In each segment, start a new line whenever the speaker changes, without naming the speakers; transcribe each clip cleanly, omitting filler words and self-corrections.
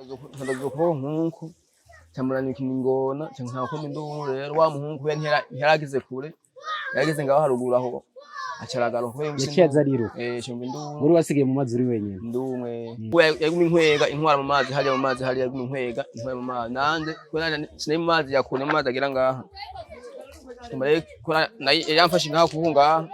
Nkadoza ukuboko nk'uku camuranyika ingona ca nkakoma induru. Rero wa muhungu we ntiyaragize kure, yarageze ngaho haruguru aho acaragaruka kubera imvise.
Yaciye aza ariruka.
Eh, cumva induru.
Wari wasigaye mu mazi uri wenyine?
Ndumwe. We yaguma inkwega intwara mu mazi hariya, mu mazi hariya, yaguma inkwega intwara mu mazi. Nanje kubera sinari mu mazi yakure, mu mazi agera ngaha. Tuma rero kubera yamfashe ngaha kuko ngaha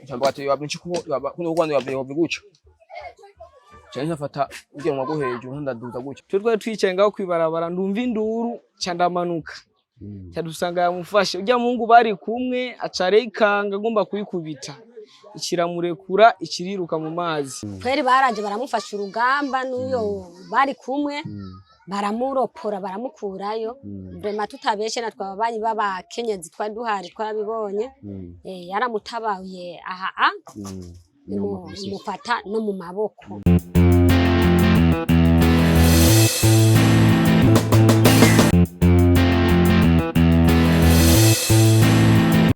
ncambuka ati waba nci kubo kuno Rwanda waba guca cyane, nkafata ugira ngo hejuru ndaduza gutyo.
Twe twari twicaye ngaho kwibarabara, ndumva induru ca ndamanuka, ca dusanga yamufashe. Urya muhungu bari kumwe aca arikanga agomba kuyikubita, ikiramurekura ikiriruka mu mazi.
Kweri baraje baramufasha urugamba n'uyo bari kumwe, baramuropora, baramukurayo. Vraiment tutabeshe, natwe ababanyi b'abakenyezi twari duhari twabibonye. Yaramutabaye aha a imufata no mu maboko.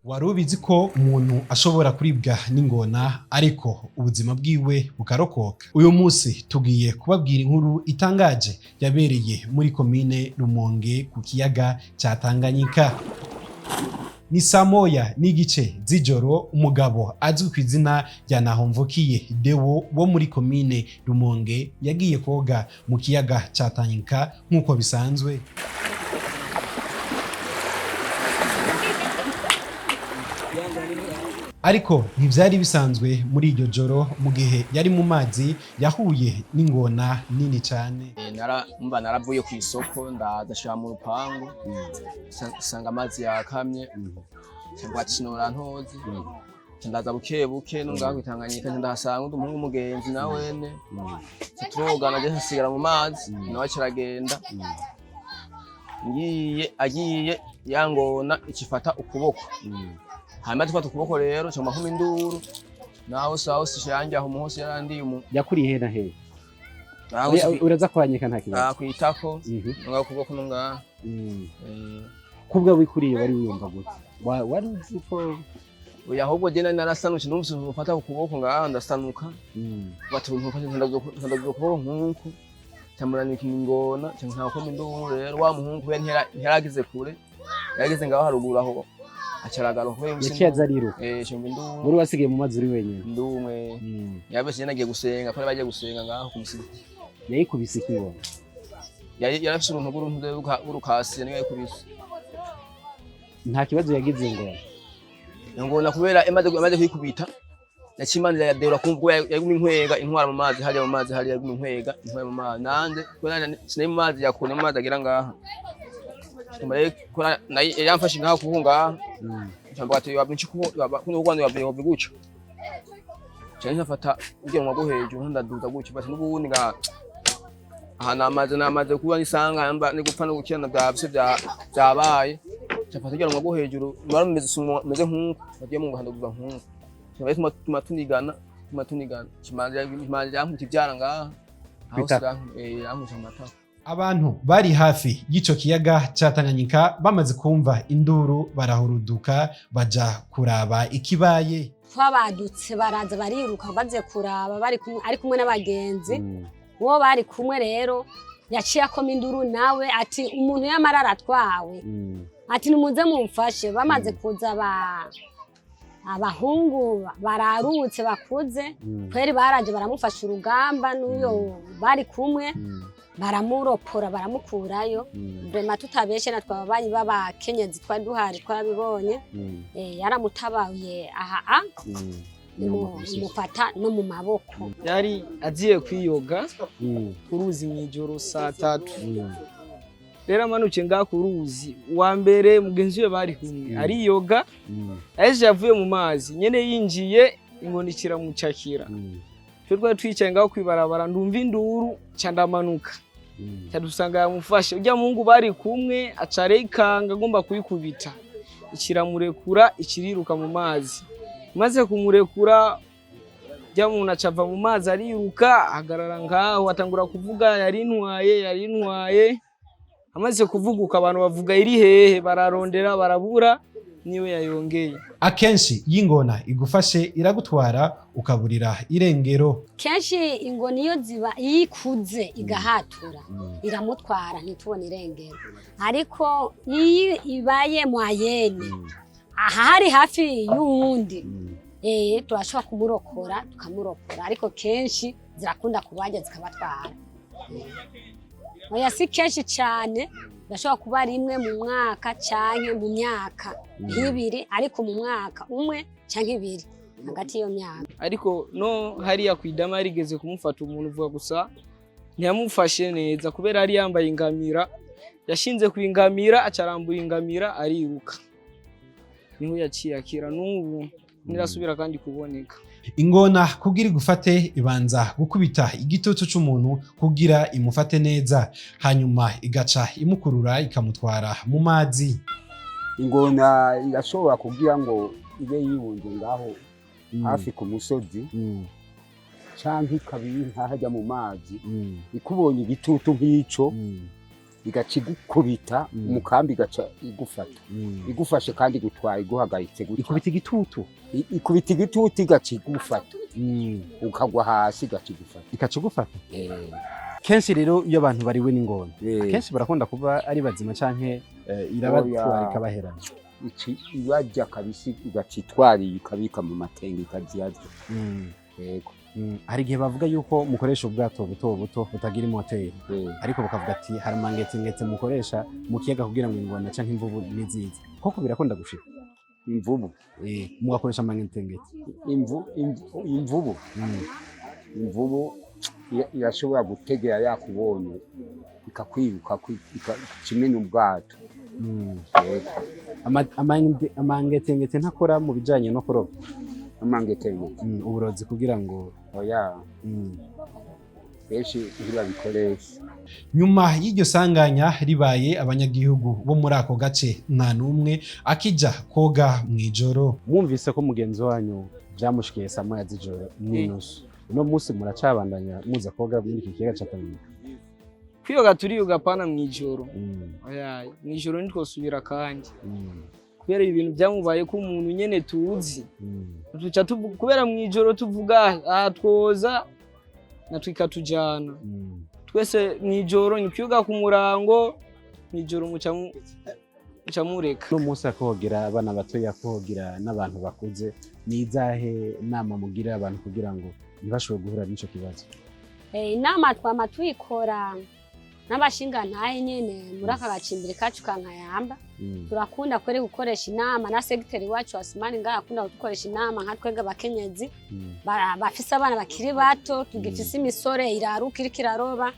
Wari ubizi ko umuntu ashobora kuribwa n'ingona ariko ubuzima bwiwe bukarokoka? Uyu munsi tugiye kubabwira inkuru itangaje yabereye muri komine Rumonge ku kiyaga cya Tanganyika. Ni saa 1:30 z'ijoro, umugabo azwi ku izina rya Nahomvukiye Deo wo muri komine Rumonge yagiye koga mu kiyaga cya Tanganyika nk'uko bisanzwe. Ariko ntibyari bisanzwe muri iryo joro, mu gihe yari mu mazi yahuye n'ingona nini cyane.
Nara mba naravuye ku isoko, ndaza shira mu rupangu, sanga amazi yakamye, cyangwa ati sinora ntozi. Ndaza buke buke no ngaho kwitanganyika, ndahasanga undi umuhungu umugenzi na wene, turogana, je nsigara mu mazi, nawe acaragenda. Ngiye agiye yangona ikifata ukuboko, hanyuma tifata ukuboko rero cyangwa nkuma induru naho saho sishanje aho umuhose yarandiye umu.
Yakuriye he na he?
Naho
Uraza kwanyika nta kibazo.
Kwitako ngaho ukuboko no ngaho.
Kubwa wikuriye wari wiyumva gute? Wari uzi ko
Oya, ahubwo je nari narasanutse, numvise ufata ukuboko ngaha ndasanuka. Bati ntufashe, ndandaza ukuboko nk'uku camuranyika ingona ca nkakoma induru. Rero wa muhungu we ntiyaragize kure, yarageze ngaho haruguru aho acaragaruka kubera imvise.
Yaciye aza ariruka.
Eh, cumva induru.
Wari wasigaye mu mazi uri wenyine?
Ndumwe. Yabese nagiye gusenga, ko bagiye gusenga ngaho ku musigiti.
Yayikubise ikibona?
Yarafise uruntu rw'urukasiye niyo yayikubise.
Nta kibazo yagize ingona?
Ingona kubera imaze kuyikubita yacimanira yadehura kumva ko yaguma inkwega intwara mu mazi hariya, mu mazi hariya, yaguma inkwega intwara mu mazi. Nanje kubera sinari mu mazi yakure, mu mazi agera ngaha. Tuma rero kubera yamfashe ngaha kuko ngaha ncambuka ati waba nci kubo kuno Rwanda waba guca cyane, nkafata ugira ngo hejuru ndaduza gutyo. Bati n'ubundi nga aha namaze kuba nisanga mba ni gupfa no gukirana bya byabaye, cyafata ugira ngo hejuru mara meze nk'uko bagiye mu ngahanda kuva nk'uko cyaba tuma tunigana, tuma tunigana kimanza kimanza yankubita ibyara ngaha aho.
Kwitako.
Yankubita mu matako.
Abantu bari hafi y'ico kiyaga ca Tanganyika bamaze kumva induru barahuruduka baja kuraba ikibaye.
Twabadutse baraza bariruka baze kuraba, bari kumwe, ari kumwe n'abagenzi uwo bari kumwe. Rero yaciye akoma induru nawe ati umuntu yamara aratwawe, ati nimuze mumfashe. Bamaze kuza abahungu bararutse bakuze, kweri baraje baramufasha urugamba n'uyo bari kumwe, baramuropora, baramukurayo. Vraiment tutabeshe, natwe ababanyi b'abakenyezi twari duhari twabibonye. Yaramutabaye aha a imufata no mu maboko.
Yari agiye kwiyoga ku ruzi mw'ijoro saa 3. Rero amanukiye ngaho ku ruzi, uwa mbere mugenzi we bari kumwe ariyoga, ahejeje yavuye mu mazi nyene yinjiye, ingona ikiramucakira. Twe twari twicaye ngaho kwibarabara, ndumva induru ca ndamanuka, ca dusanga yamufashe. Urya muhungu bari kumwe aca arikanga agomba kuyikubita, ikiramurekura ikiriruka mu mazi. Imaze kumurekura, rya muntu aca ava mu mazi ariruka, ahagarara ngaho, atangura kuvuga yarintwaye, yarintwaye. Amaze kuvuguka, abantu bavuga iri hehe, bararondera barabura. Niwe yayongeye.
Akenshi iyo ingona igufashe iragutwara ukaburira irengero.
Kenshi ingona iyo ziba, iyo ikuze igahatura, iramutwara ntitubone irengero, ariko iyo ibaye moyenne, aha hari hafi y'uwundi, turashobora kumurokora, tukamurokora, ariko kenshi zirakunda kubarya zikabatwara. Oya, si kenshi cyane, birashobora kuba rimwe mu mwaka canke mu myaka nk'ibiri, ariko mu mwaka umwe canke ibiri hagati y'iyo myaka.
Ariko no hariya kwidama yarigeze kumufata umuntu uvuga, gusa ntiyamufashe neza kubera yari yambaye ingamira, yashinze ku ingamira, acarambura ingamira ariruka, niho yaciye akira, n'ubu ntirasubira kandi kuboneka.
Ingona kugira igufate ibanza gukubita igitutu c'umuntu kugira imufate neza, hanyuma igaca imukurura ikamutwara mu mazi.
Ingona irashobora kugira ngo ibe yibunze ngaho hafi ku musozi, canke ikaba iri nk'ahajya mu mazi, ikubonye igitutu nk'ico, igaca igukubita umukambi, igaca igufata, igufashe kandi igutwaye iguhagaritse gutya.
Ikubita igitutu?
Ikubita igitutu, igaca igufata, ukagwa hasi, igaca igufata.
Ikaca igufata?
Eh.
Kenshi rero iyo abantu bariwe n'ingona, akenshi barakunda kuba ari bazima canke irabatwara
Oya.
ikabaherana?
Ici ibarya kabisi, igaca itwariye ikabika mu matenga, ikaziyarya. Yego.
Hari igihe bavuga yuko mukoresha ubwato buto buto butagira imoteri, ariko bakavuga ati hari amangetsengetse mukoresha mu kiyaga kugira ngo ingona canke imvubu ntizize. Koko birakunda gushika?
Imvubu?
Mugakoresha amangetsengetse.
Imvubu, imvubu irashobora gutegera yakubonye ikakwiruka, ikimena ubwato. Yego.
Amangetsengetse ntakora mu bijanye no kuroba?
Amangetengete?
Uburozi kugira ngo
Oya, benshi ntibabikoresha.
Nyuma y'iryo sanganya ribaye, abanyagihugu bo muri ako gace nta n'umwe akija koga mw'ijoro.
Mwumvise ko mugenzi wanyu vyamushikiye saa moya z'ijoro n'inusu, uno munsi muracabandanya muza koga muri iki kiyaga ca Tanganyika?
Kwiyoga turiyoga, pana mw'ijoro. Oya, mw'ijoro ntitwosubira kandi, kubera ibintu byamubaye ko umuntu nyene tuzi, tuca kubera mw'ijoro tuvuga aha twoza natwe ikatujana twese. Mw'ijoro ni kwiyoga ku murango, mw'ijoro muca mureka.
Uno munsi akogera abana batoya, akogera n'abantu bakuze, ni izahe nama mugira abantu kugira ngo ntibashobore guhura n'ico kibazo?
Inama twama tuyikora n'abashingantahe nyene muri aka gacimbiri kacu ka Nkayamba. Turakunda kweri gukoresha inama na segiteri wacu Asumani ngaha, akunda kudukoresha inama nka twebwe abakenyezi bafise abana bakiri bato, tugifise imisore iraruka iriko iraroba,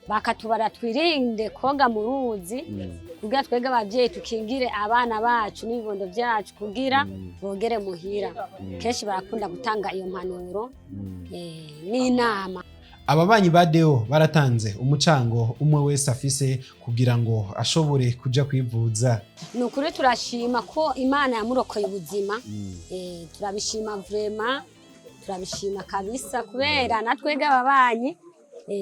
bakatubara twirinde koga mu ruzi, kugira twebwe abavyeyi tukingire abana bacu n'ibibondo vyacu kugira bogere muhira. Kenshi barakunda gutanga iyo mpanuro n'inama.
Ababanyi ba Deo baratanze umucango umwe wese afise kugira ngo ashobore kuja kwivuza.
Ni ukuri turashima ko Imana yamurokoye ubuzima. Turabishima vraiment, turabishima kabisa, kubera natwebwe ababanyi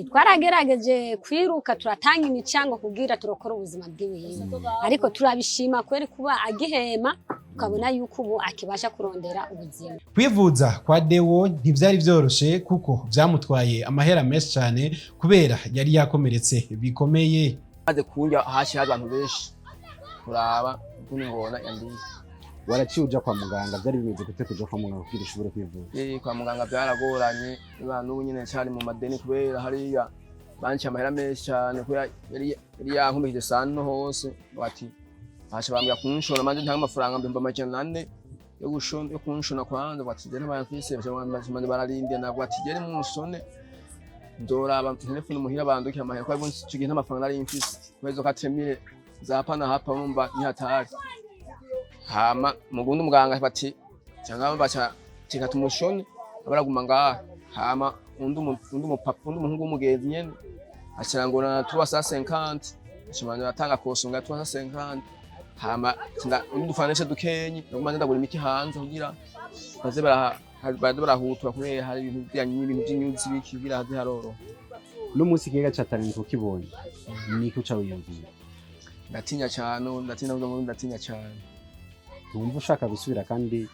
twaragerageje kwiruka, turatanga imicango kugira turokore ubuzima bw'iwiwe, ariko turabishima kweri kuba agihema, tukabona yuko ubu akibasha kurondera ubuzima.
Kwivuza kwa Deo ntivyari vyoroshe kuko vyamutwaye amahera menshi cyane kubera yari yakomeretse bikomeye.
Maze kunjya hashi hari abantu benshi kuraba ukuntu ingona yandiye.
Waraciye uja kwa muganga, byari bimeze gute kuja kwa muganga kugira ushobore kwivuza?
Kwa muganga byaragoranye, abantu ubu nyine cyari mu madeni kubera hariya banciye amahera menshi cyane, kubera yari yankomeje sano hose, bati basha bambwira kunshona manje ntanga amafaranga 400,000 yo gushona, yo kunshona kwanza. Bati je ntabaye mfise, baca bararindiye, nabwo ati je munsone nzoraba telefone muhira bandukira amahera, kuko ico gihe nta mafaranga nari mfise kubera izo katemire za hapa na hapa, urumva ni hatari. Hama mugundi muganga bati cyangwa baca tika tumushone abaraguma ngaha. Hama undi mupapa, undi umuhungu w'umugenzi nyene acirangura 350, acimana atanga kosonga 350. Hama undi dufanisha dukenyi naguma ndagura imiti hanze kugira baze barahutura, kubera hari ibintu bijyanye n'ibintu by'inyuzi biki kugira haze haroroha.
Uno munsi ikiyaga ca Tanganyika ukibonye niki uca wiyumvira?
Ndatinya cyane, ndatinya, ndatinya cyane.
Ntiwumva ushaka gusubira kandi?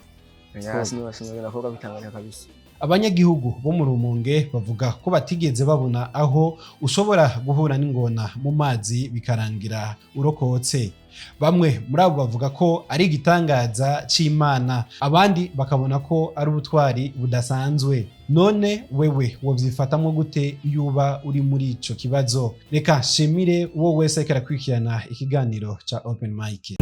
Sinogenda koga kwitanganyika kabisa.
Abanyagihugu bo mu Rumonge bavuga ko batigeze babona aho ushobora guhura n'ingona mu mazi bikarangira urokotse. Bamwe muri abo bavuga ko ari igitangaza c'Imana, abandi bakabona ko ari ubutwari budasanzwe. None wewe wovyifatamwo gute iyo uba uri muri ico kibazo? Reka nshimire uwo wese ariko arakurikirana ikiganiro ca Open Mic.